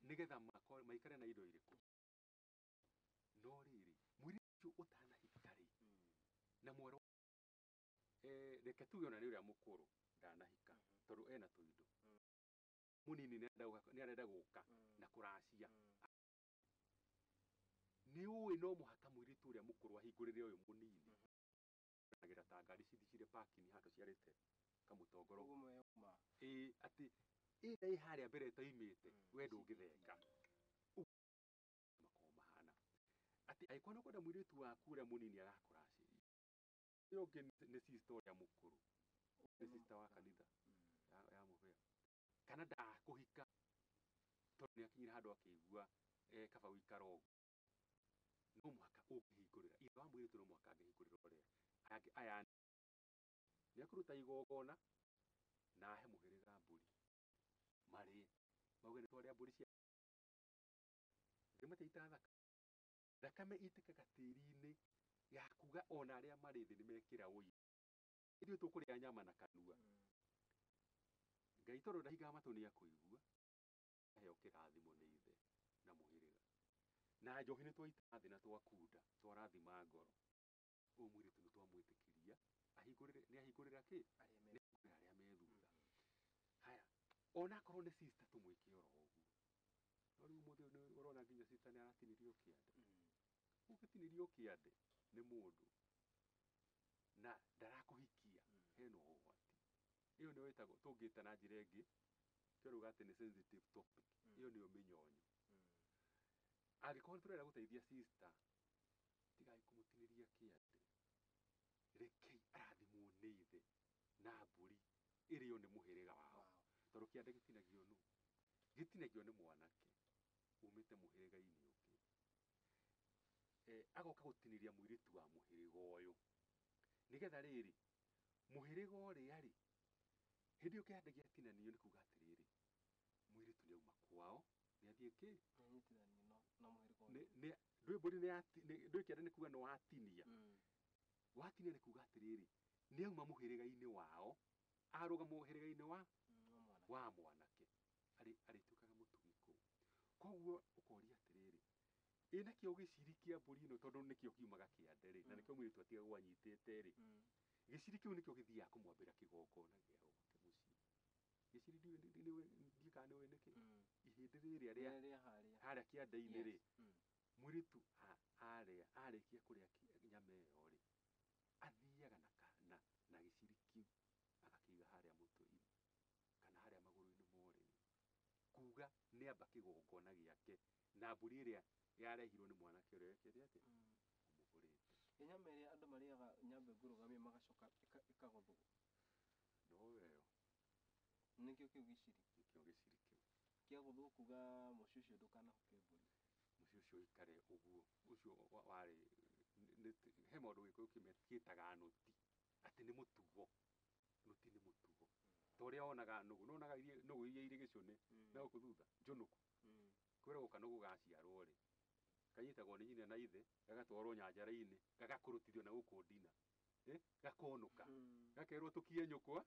Speaker 2: nĩgetha maikare na indo irĩkũ. No rĩrĩ, mũirĩtu ũcio ũtanahika rĩ, na mwarĩ reke tuge ona nĩ ũrĩa mũkũrũ ndanahika, tondũ ena tũindo, mũnini nĩ arenda gũka na kũracia, nĩ ũĩ no mũhaka mũirĩtu ũrĩa mũkũrũ ahingũrĩre ũyũ mũnini. Agĩra ta ngari cithi cirĩ parking handũ ciarĩte kamũtongoro.
Speaker 1: Ũguo mwe ma.
Speaker 2: Ĩĩ, atĩ ĩrĩa ĩ harĩa mbere ĩtoimĩte, we ndũngĩthenga. Ũguo makoragwo mahana atĩ angĩkorwo nĩ ũkwenda mũirĩtu waku ũrĩa mũnini agakũracĩria, ũyũ ũngĩ nĩ sister ũrĩa mũkũrũ, nĩ sister wa kanitha ya mũbĩa, kana ndakũhika tondũ nĩ akinyire handũ akĩigua kaba gũikara ũguo, no mũhaka ũngĩhingũrĩra ithe wa mũirĩtu, no mũhaka angĩhingũrĩra ũrĩa angĩ aya nĩ ekũruta igongona na ahe mũhĩrĩga mbũri marĩe, mauge nĩ twarĩa mbũri cia matiita thakame. Thakame itĩkaga tĩri-inĩ ya kuga ona arĩa marĩ thĩ nĩ mekĩra ũira, ithuĩ tũkũrĩa nyama na kanua. Ngai tondũ ndahingaga matũ nĩ akũigua, aheo kĩrathimo nĩ ithe na mũhĩrĩga na njohi nĩ twaita thĩ na twakunda twarathima ngoro. Ũyũ mũirĩtu nĩ twamwĩtĩkĩria ahingũrĩre, nĩ ahingũrĩra kĩ
Speaker 1: arĩa me
Speaker 2: nĩ ahingũrĩra arĩa me thutha. Haya, ona akorwo nĩ sister tũmwĩke oro ũguo. No rĩu ũmũthĩ ũyũ nĩ ũrona nginya sister nĩ aratinĩrio kĩande. Ũngĩtinĩrio kĩande nĩ mũndũ na ndarakũhikia, hena ũgwati. Ĩyo nĩyo ĩtagwo, tũngĩta na njĩra ĩngĩ kĩruga atĩ nĩ sensitive topic. Ĩyo nĩyo mĩnyonyo. Angĩkorwo nĩ tũrenda gũteithia sister, tigai kũmũtinĩria kĩande, rekei arathimwo nĩ ithe na mbũri ĩrĩo nĩ mũhĩrĩga wao. Tondũ kĩande gĩtinagio nũ? Gĩtinagio nĩ mwanake umĩte mũhĩrĩga-inĩ ũngĩ, agoka gũtinĩria mũirĩtu wa mũhĩrĩga ũyũ, nĩgetha rĩrĩ mũhĩrĩga ũrĩa rĩ, hĩndĩ ĩyo kĩande gĩatinanio nĩ kuga atĩrĩrĩ, mũirĩtu nĩ auma kwao, nĩ athiĩ kĩ
Speaker 1: Nĩanyitithanio na mũhĩrĩga ũyũ.
Speaker 2: Ndũĩ mbũri ndũĩ kĩande nĩ kuga nĩ watinia. Watinia nĩ kuga atĩrĩrĩ, nĩ auma mũhĩrĩga-inĩ wao, arũga mũhĩrĩga-inĩ wa
Speaker 1: Wa mwanake.
Speaker 2: Wa mwanake arĩtuĩkaga mũtugi kũu. Koguo ũkoria atĩrĩrĩ, ĩ nakĩo gĩciri kĩa mbũri ĩno, tondũ nĩkĩo kiumaga kĩande rĩ, na nĩkĩo mũirĩtu atigagwo anyitĩte rĩ, gĩciri kĩu nĩkĩo gĩthiaga kũmwambĩra kĩgongona gĩa gwake mũciĩ. Gĩciri ndiũĩ kana nĩũĩ nĩkĩ. Ihĩndĩ rĩrĩa rĩa
Speaker 1: Rĩrĩa rĩa harĩa
Speaker 2: harĩa kĩande-inĩ rĩ,
Speaker 1: Yes.
Speaker 2: Mũirĩtu arĩa arĩkia kũrĩa nyama ĩyo rĩ, athiaga na gĩciri kĩu agakĩiga harĩa mũtwe-inĩ kana harĩa magũrũ-inĩ ma ũrĩrĩ, kuga nĩ amba kĩgongona gĩake na mbũri ĩrĩa yarehirwo nĩ mwanake ũrĩa wekĩte atĩa, ũmũgũrĩte.
Speaker 1: Ĩ nyama ĩrĩa andũ marĩaga nyambe ngũrũgamie magacoka ĩkagothwo?
Speaker 2: No weyo.
Speaker 1: Nĩkĩo kĩu gĩciri?
Speaker 2: Nĩkĩo gĩciri kĩu.
Speaker 1: Kĩagũthwo kuga mũciĩ ũcio ndũkanahuke mbũri.
Speaker 2: Mũciĩ ũcio ũikare ũguo ũcio warĩ he maũndũ Gĩkũyũ kĩtaga nũti, atĩ nĩ mũtugo. Nũti nĩ mũtugo ta ũrĩa wonaga nũgũ, nĩwonaga nũgũ iria irĩ gĩcũnĩ na gũkũ thutha njũnũku. Kwĩragwo kanũgũ gaciarwo rĩ, kanyitagwo nĩ nyina na ithe, gagatwarwo nyanjara-inĩ, gagakũrũtithio na gũkũ ndina, gakonũka, gakerwo tũkie nyũkwa,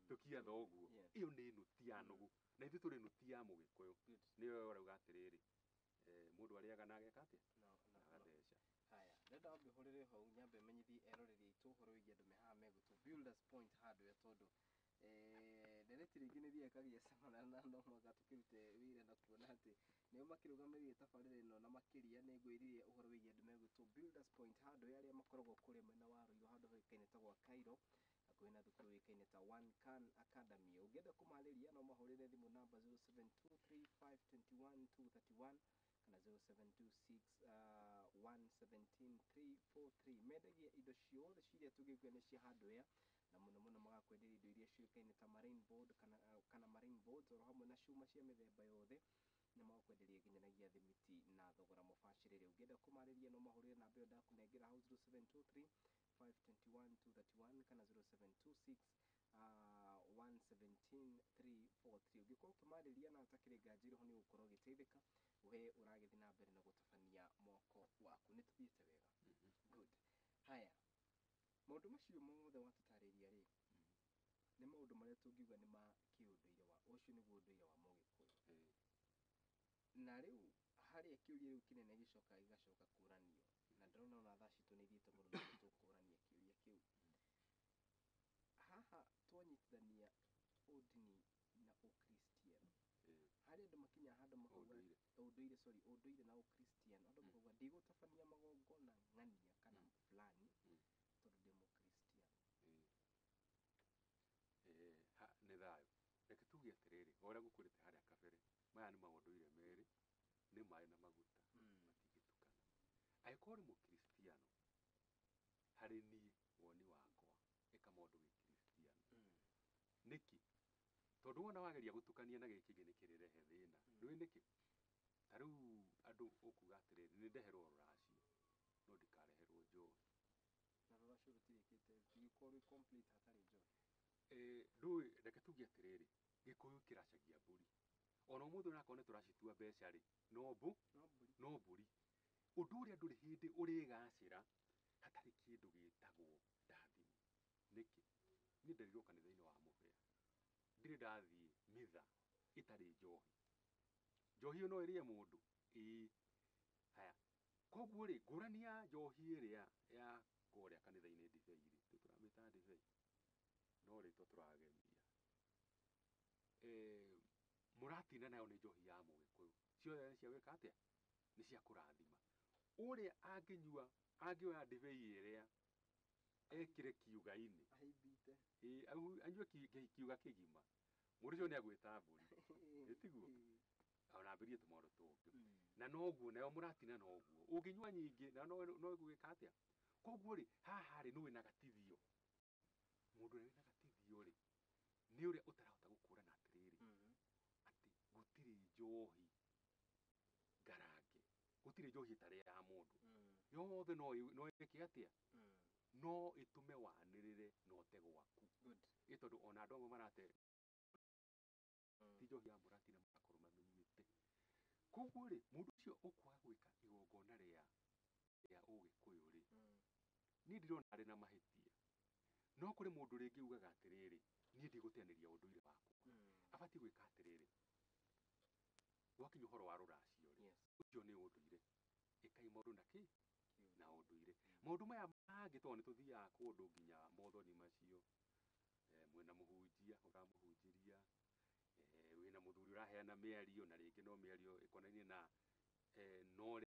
Speaker 2: tũkie thoguo. Ĩyo nĩ nũti ya nũgũ, na ithuĩ tũrĩ nũti ya Mũgĩkũyũ. Nĩyo ũrauga atĩrĩrĩ, mũndũ arĩaga na ageka atĩa, na agatheca.
Speaker 1: Haya, ndĩrenda wambe ũhũrĩre hau nyambe menyithie eroreri aitũ ũhoro wĩgiĩ andũ me haha megũtwo Builders Point Hardware, tondũ ndereti rĩngĩ nĩ thiaga ĩkagĩa cama na no mũhaka tũkĩrute wĩra na kuona atĩ nĩo makĩrũgamĩrĩire tabarĩra ĩno, na makĩria nĩ ngwĩrire ũhoro wĩgiĩ andũ megwĩtwo Builders Point Hardware arĩa makoragwo kũrĩa mwena wa Ruiru, handũ hoĩkaine ta gwa Cairo, hakuhĩ na thukuru ĩkaine ta One Can Academy. Ũngĩenda kũmarĩria no mahũrĩre thimũ namba 0723521231 kana 0726 117 343. Mendagia indo ciothe ciria tũngĩkuona nĩ cia hardware, na mũno mũno magakwenderia indo iria ciũĩkaine ta marine board kana marine boards, oro hamwe na cuma cia mĩthemba yothe, nĩ magakwenderia nginyanagia thimiti na thogora mũbacĩrĩre. Ũngĩenda kũmarĩria no mahũrĩre namba ĩyo ndakũnengera hau, 0723 521 231 kana 0726 117 343. Ũngĩkorwo ũkĩmarĩria na ũtakĩrĩ nganja irĩho nĩ ũgũkorwo ũgĩteithĩka we ũragĩthiĩ na mbere na gũtabania mwako waku. Nĩ tũthiĩte wega. Good. Haya, maũndũ macio mothe watũtarĩria rĩ, nĩ maũndũ marĩa tũngiuga nĩ ma kĩũndũire wa ũcio nĩguo ũndũire wa Mũgĩkũyũ. Na rĩu harĩa kĩũria rĩu kĩnene gĩcokaga gĩgacoka kũranio, na ndĩrona ona thaa citũ nĩ ithiĩte mũno na nĩ tũkũrania kĩũria kĩu. Haha twanyitithania ũndini na ũkristiano, harĩ andũ makinyaga handũ makauga
Speaker 2: Ũndũire.
Speaker 1: Ũndũire, sorry, ũndũire na ũkristiano, andũ makauga ndigũtabania magongona ng'ania kana fulani tondũ ndĩ mũkristiano.
Speaker 2: Ha, nĩ thayũ. Reke tuge atĩrĩrĩ, o ũrĩa ngũkwĩrĩte harĩa kabere, maya nĩ maũndũire merĩ, nĩ maĩ na maguta, matingĩtukana. Angĩkorwo ũrĩ mũkristiano, harĩ niĩ woni wakwa, ĩka maũndũ gĩkristiano. Nĩkĩ? Tondũ wona wageria gũtukania na gĩkĩ kĩngĩ nĩ kĩrĩrehe thĩna. Nĩũĩ nĩkĩ? Ta rĩu andũ ũkuga atĩrĩrĩ, nĩ ndeherwo rũracio, no ndikareherwo njohi.
Speaker 1: Na rũracio rũtirĩkĩte, rũtingĩkorwo rwĩ complete hatarĩ njohi.
Speaker 2: Ndũĩ, reke tuge atĩrĩrĩ, Gĩkũyũ kĩracagia mbũri. Ona ũmũthĩ onakorwo nĩ tũracitua mbeca rĩ, no mbu,
Speaker 1: No mbũri.
Speaker 2: No mbũri. Ũndũ ũrĩa ndũrĩ hĩndĩ ũrĩgacĩra hatarĩ kĩndũ gĩtagwo ndathimo. Nĩkĩ? Niĩ nderirwo kanitha-inĩ wa Mũhĩa, ndirĩ ndathiĩ mitha ĩtarĩ njohi. Njohi ĩyo no ĩrĩe mũndũ? Ĩĩ. Haya, koguo rĩ, ngũrani ya njohi ĩrĩa ya kũrĩa kanitha-inĩ ndibei rĩ, ithuĩ tũramĩta ndibei, no rĩtwa tũragemia. Mũratina nayo nĩ njohi ya Mũgĩkũyũ. Ciothe nĩ cia gwĩka atĩa? Nĩ cia kũrathima. Ũrĩa angĩnyua, angĩoya ndibei ĩrĩa ekĩre kiuga-inĩ,
Speaker 1: Ahimbite.
Speaker 2: Ĩĩ, anyue kiuga kĩgima, mũndũ ũcio nĩ agwĩta mbũri. Ĩtiguo? Ona ambĩrĩrie tũmaũndũ tũngĩ. Na noguo, nayo mũratina noguo. Ũngĩnyua nyingĩ, na no ĩgwĩka atĩa? Koguo rĩ, haha rĩ, nĩ wĩna gatithio. Mũndũ ũrĩa wĩna gatithio rĩ, nĩ ũrĩa ũtarahota gũkũrana atĩrĩrĩ, atĩ gũtirĩ njohi ngarange, gũtirĩ njohi ĩtarĩ ya mũndũ. Yothe no ĩke atĩa? No ĩtũme wanĩrĩre na ũte gwaku.
Speaker 1: Good.
Speaker 2: Ĩ tondũ ona andũ amwe marate ti njohi ya mũratina magakorwo mamĩnyuĩte. Koguo rĩ, mũndũ ũcio ũkwaga gwĩka igongona rĩa Ũgĩkũyũ rĩ, niĩ ndirona arĩ na mahĩtia. No kũrĩ mũndũ rĩngĩ ugaga atĩrĩrĩ, niĩ ndigũteanĩria ũndũire wakwa. Abatiĩ gwĩka atĩrĩrĩ, gwakinya ũhoro wa rũracio rĩ, ũcio nĩ ũndũire. Ĩkai maũndũ na kĩ? Na ũndũire. Maũndũ maya mangĩ tondũ nĩ tũthiaga kũndũ nginya mothoni macio. Mwĩna mũhunjia ũramũhunjĩria, wĩna mũthuri ũraheana mĩario, na rĩngĩ no mĩario ĩkonainie na, no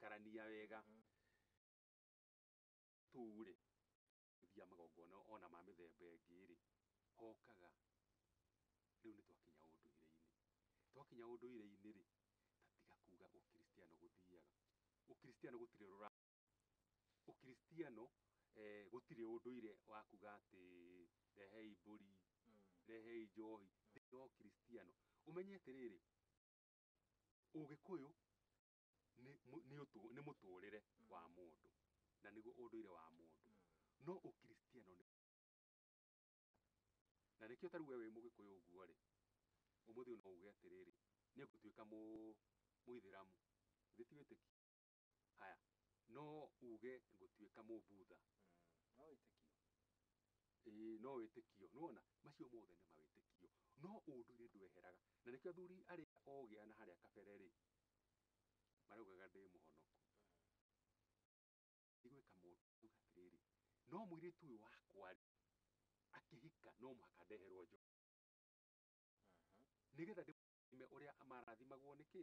Speaker 2: karania wega. Tũu rĩ, tũthiaga magongona ona ma mĩthemba ĩngĩ rĩ, hokaga rĩu nĩ twakinya ũndũire-inĩ. Twakinya ũndũire-inĩ rĩ, ta tiga kuga ũkristiano gũthiaga. Ũkristiano gũtirĩ rũra. Ũkristiano, gũtirĩ ũndũire wa kuga atĩ rehei mbũri, rehei njohi. Thĩinĩ wa ũkristiano, ũmenye atĩrĩrĩ, Ũgĩkũyũ nĩ mũtũrĩre wa mũndũ, na nĩguo ũndũire wa mũndũ. No ũkristiano nĩ na nĩkĩo ta rĩu we wĩ Mũgĩkũyũ ũguo rĩ, ũmũthĩ no uge atĩrĩrĩ, nĩ ngũtuĩka Mũithĩramu. Githĩ ti wĩtĩkio? Haya, no uge ngũtuĩka Mũbudha.
Speaker 1: No wĩtĩkio.
Speaker 2: Ĩĩ, no wĩtĩkio. Nĩwona, macio mothe nĩ mawĩtĩkio. No ũndũire ndweheraga. Na nĩkĩo athuri arĩa ogĩ na harĩa kabere rĩ, maraugaga ndĩ mũhonoku. Ndigwĩka mũndũ auga atĩrĩrĩ, no mũirĩtu ũyũ wakwa rĩ, akĩhika no mũhaka ndeherwo njohi. Nĩgetha ndĩmũrathime ũrĩa marathimagwo nĩ kĩ?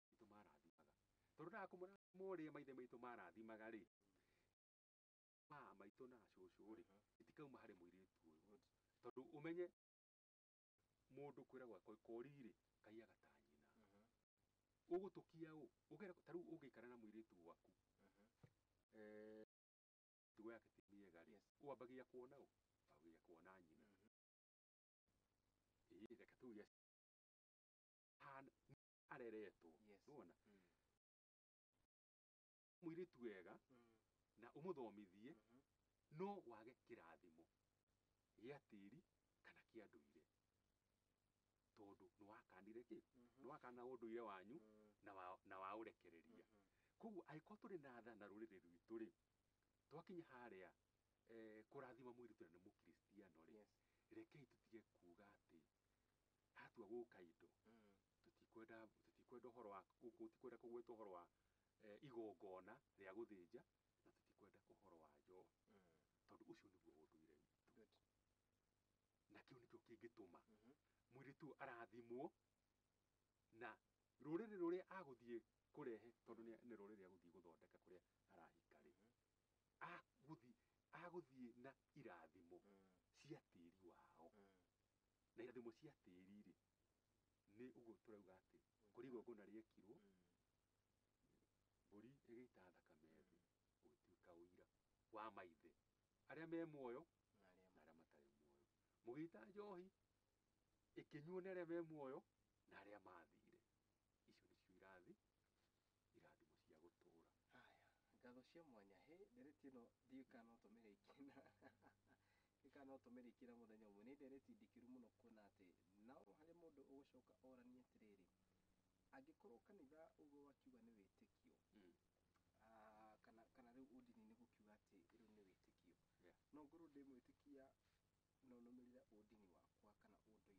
Speaker 2: Maitũ marathimaga. Tondũ ndaga kũmũrathima ũrĩa maithe maitũ marathimaga rĩ, ma maitũ na cũcũ rĩ, itikauma harĩ mũirĩtu ũyũ. Tondũ ũmenye mũndũ kwĩragwo kori rĩ, kaiyaga ta nyina. Ũgũtũkia ũ? Ũgera ta rĩu ũngĩikara na mũirĩtu waku. Mĩtugo yake ti mĩega rĩ, wambagia kuona ũ? Wambagia kuona nyina. Ĩĩ, reke tuge areretwo. Nĩwona? Mũirĩtu wega, na ũmũthomithie, no wage kĩrathimo gĩa tĩri Kana kĩa ndũire, tondũ nĩ wakanire kĩ? Nĩ wakana ũndũire wanyu na wa ũrekereria. Koguo angĩkorwo tũrĩ na tha na rũrĩrĩ rwitũ rĩ, twakinya harĩa kũrathima mũirĩtu na nĩ mũkristiano rĩ, rekei tũtige kuga atĩ hatua gũka indo tũtikwenda ũhoro wa tũtikwenda kũgweta ũhoro wa igongona rĩa gũthĩnja, na tũtikwenda ũhoro wa njohi, tondũ ũcio nĩguo ũndũire witũ. Na kĩu nĩkĩo kĩngĩtũma mũirĩtu ũyũ arathimwo na rũrĩrĩ rũrĩa agũthiĩ kũrehe, tondũ nĩ rũrĩrĩ agũthiĩ gũthondeka kũrĩa arahika rĩ, agũthiĩ na irathimo cia tĩri wao. Na irathimo cia tĩri rĩ, nĩ ũguo tũrauga atĩ kũrĩ igongona rĩekirwo, mbũri ĩgĩita thakame thĩ, ũgĩtuĩka ũira wa maithe arĩa me muoyo
Speaker 1: na arĩa
Speaker 2: na arĩa matarĩ muoyo. Mũgĩita njohi ĩkĩnyuo nĩ arĩa me muoyo na arĩa mathire. Icio nĩcio irathimo cia gũtũra.
Speaker 1: Haya, ngatho cia mwanya. He ndereti ĩno ndiũĩ kana no tũmĩrĩkie na ndiũĩ kana no tũmĩrĩkie na mũthenya ũmwe. Nĩ ndereti ndikĩru mũno kuona atĩ no harĩ mũndũ ũgũcoka oranie atĩrĩrĩ, angĩkorwo kanitha ũguo wakiuga nĩ wĩtĩkio, kana rĩu ũndini nĩ gũkiuga atĩ rĩu nĩ wĩtĩkio, no ngorwo ndĩ mwĩtĩkia no nũmĩrĩre ũndini wakwa kana ũndũire wakwa,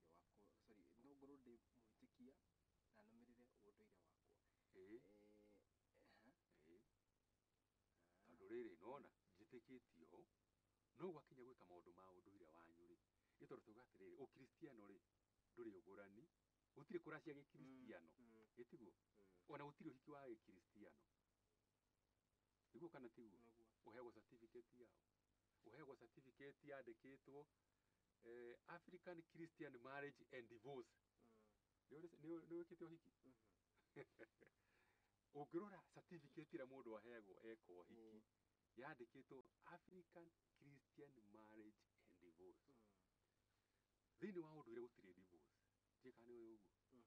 Speaker 1: sorry, no ngorwo ndĩ mwĩtĩkia na nũmĩrĩre ũndũire wakwa.
Speaker 2: Tondũ rĩrĩ nona njĩtĩkĩtie ũũ, no gwakinya gwĩka maũndũ ma ũndũire wanyu rĩ, nĩ tondũ tuga atĩrĩrĩ, ũkristiano rĩ ndũrĩ ũgũrani, gũtirĩ kũracia gĩkristiano, ĩtiguo? Ona gũtirĩ ũhiki wa gĩkristiano, nĩguo kana tiguo? Ũheagwo certificate yao, ũheagwo certificate yandĩkĩtwo African Christian Marriage and Divorce. Nĩ wĩkĩte ũhiki? Ũngĩrora certificate ĩrĩa mũndũ aheagwo eka ũhiki, yandĩkĩtwo African Christian Marriage and Divorce. Thĩinĩ wa ũndũire gũtirĩ divorce, ndiũĩ kana nĩ ũĩ ũguo.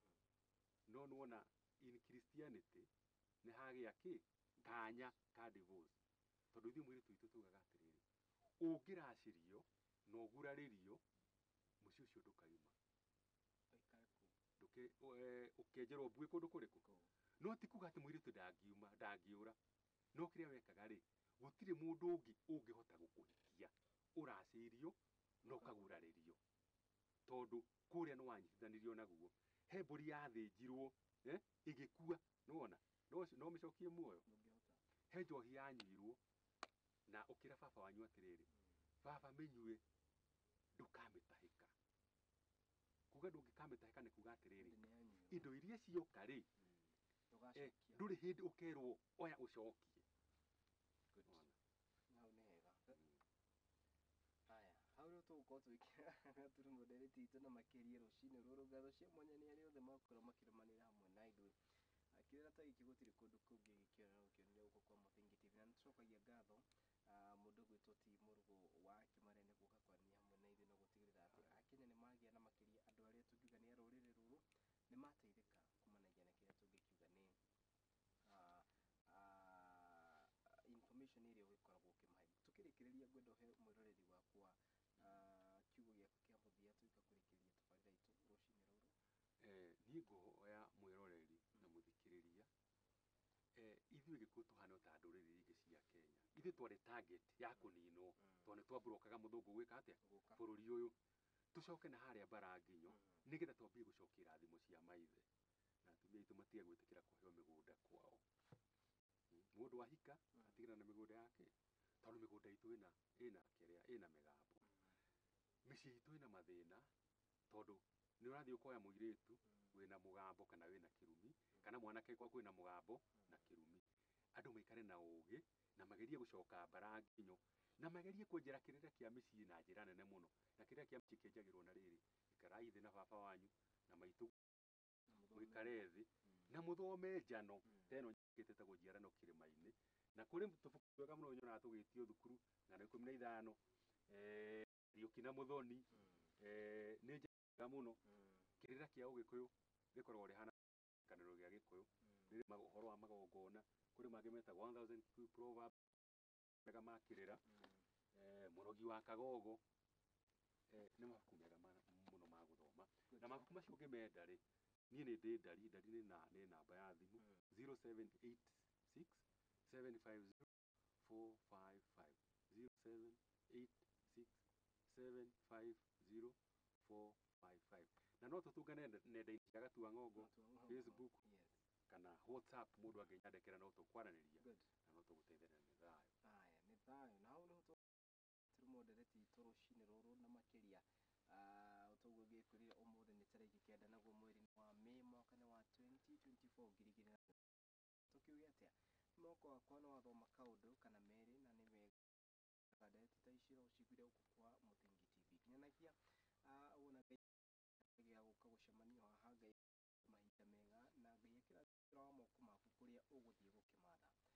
Speaker 2: No nĩwona in Christianity nĩ hagĩa kĩ kanya ka divorce, tondũ ithuĩ mũirĩtu witũ tugaga atĩrĩrĩ, ũngĩracĩrio na ũgurarĩrio, mũciĩ ũcio ndũkaima.
Speaker 1: Ũikare kũu.
Speaker 2: Ũkenjerwo mbuĩ kũndũ kũrĩkũ? No ti kuga atĩ mũirĩtu ndangiuma, ndangĩũra. No kĩrĩa wekaga rĩ, gũtirĩ mũndũ ũngĩ ũngĩhota gũkũhikia ũracĩirio na ũkagurarĩrio, tondũ kũrĩa nĩ wanyitithanirio naguo. He mbũri yathĩnjirwo, ĩgĩkua, nĩwona? No mĩcokie muoyo.
Speaker 1: Ndũngĩhota.
Speaker 2: He njohi yanyuirwo na ũkĩra baba wanyu atĩrĩrĩ, baba mĩnyue ndũkamĩtahĩka. Kuga ndũngĩkamĩtahĩka nĩ kuga atĩrĩrĩ,
Speaker 1: Hĩndĩ nĩ yanyuirwo.
Speaker 2: indo iria cioka rĩ,
Speaker 1: Ndũgacokia.
Speaker 2: ndũrĩ hĩndĩ ũkerwo oya ũcokie.
Speaker 1: Good.
Speaker 2: Wona?
Speaker 1: Hau nĩ hega. Haya, hau rĩu tũgũkorwo tũgĩkĩra gaturumo ndereti itũ na makĩria rũcinĩ rũrũ. Ngatho cia mwanya nĩ arĩa othe makorwo makĩrũmanĩra hamwe na ithuĩ. Kĩrĩra ta gĩkĩ gũtirĩ kũndũ kũngĩ gĩkĩona no gĩkĩonire gũkũ kwa Mũthingi TV. Na nĩtũcokagia ngatho, mũndũ ũgwĩtwo T Mũrũgũ wa Kĩmarĩa nĩ gũka kwaranĩria hamwe na ithuĩ na gũtigĩrĩra atĩ Akenya nĩ magĩa na makĩria andũ arĩa tũngiuga nĩ a rũrĩrĩ rũrũ nĩ mateithĩka kumanagia na kĩrĩa tũngĩkiuga nĩ information ĩrĩa ũgĩkoragwo ũkĩmahe. Tũkĩrĩkĩrĩria ngwenda ũhe mwĩroreri wakwa kiugo gĩaku kĩa mũthia tũgĩũka kũrĩkĩrĩria tabarĩra itũ rũcinĩ rũrũ.
Speaker 2: Niĩ ngũhoya mwĩroreri na mũthikĩrĩria, ithuĩ Gĩkũyũ tũhana ta ndũrĩrĩ ingĩ cia Kenya. Ithuĩ twarĩ target ya kũninwo, tondũ nĩ twamburokaga mũthũngũ gwĩka atĩa?
Speaker 1: Gũka.
Speaker 2: Bũrũri ũyũ. Tũcoke na harĩa mbara nginyo, nĩgetha twambie gũcokia irathimo cia maithe. Na atumia aitũ matige gwĩtĩkĩra kũheo mĩgũnda kwao. Mũndũ ahika, atigana na mĩgũnda yake, tondũ mĩgũnda itũ ĩna kĩrĩa, ĩna mĩgambo. Mĩciĩ itũ ĩna mathĩna, tondũ nĩ ũrathiĩ ũkoya mũirĩtu wĩna mũgambo kana wĩna kĩrumi, kana mwanake kwa kwĩna mũgambo na kĩrumi. Andũ maikare na ũgĩ, na magerie gũcoka mbara nginyo, na magerie kwenjera kĩrĩra kĩa mĩciĩ na njĩra nene mũno. Na kĩrĩra kĩa mĩciĩ kĩenjagĩrwo na rĩrĩ, ikarai thĩ na baba wanyu na maitũ, mũikare thĩ na mũthome njano ta ĩno nyandĩkĩte ĩtagwo njiarano kĩrĩma-inĩ. Na kũrĩ tũbuku twega mũno nyonaga tũgĩtio thukuru, ng'ano ikũmi na ithano, Kariũki na Mũthoni, nĩ njega mũno. Kĩrĩra kĩa Ũgĩkũyũ gĩkoragwo rĩhana kĩrĩkanĩro gĩa Gĩkũyũ, rĩrĩ ũhoro wa magongona, kũrĩ mangĩ metagwo 1000 Kikuyu Proverbs, mega ma kĩrĩra, Mũrogi wa Kagogo, Nĩ mabuku mega mũno ma gũthoma.
Speaker 1: Good.
Speaker 2: Na mabuku macio ũngĩmenda rĩ, niĩ nĩ ndĩ ndari, ndari nĩ namba ya thimũ 0786 750 455, 0786 750 455. Na no tũtũngane nenda-inĩ cia Gatua Ng'ongo,
Speaker 1: Gatua Ng'ongo.
Speaker 2: Facebook kana WhatsApp, mũndũ angĩnyandĩkĩra no tũkwaranĩria
Speaker 1: Good.
Speaker 2: na no tũgũteithĩrĩria. Nĩ thayũ.
Speaker 1: Aya, nĩ thayũ. Na hau nĩho tũrũmo ndereti itũ rũcinĩ rũrũ, na makĩria ũtoguo ngĩkwĩrire ũmũthĩ nĩ tarĩki 9, naguo mweri nĩ wa Mĩĩ, mwaka nĩ wa 2024, 2000. Tũkiuge atĩa? Moko wakwa nĩ wathoma kaũndũ kana merĩ, na nĩ wega ndereti ta ici no ũciguire gũkũ kwa Mũthingi TV nginyanagia ũguo, na Ngai gĩa gũka gũcemanio haha. Ngai mahinda mega, na Ngai akĩrathima wa moko maku kũrĩa ũgũthiĩ gũkĩmatha.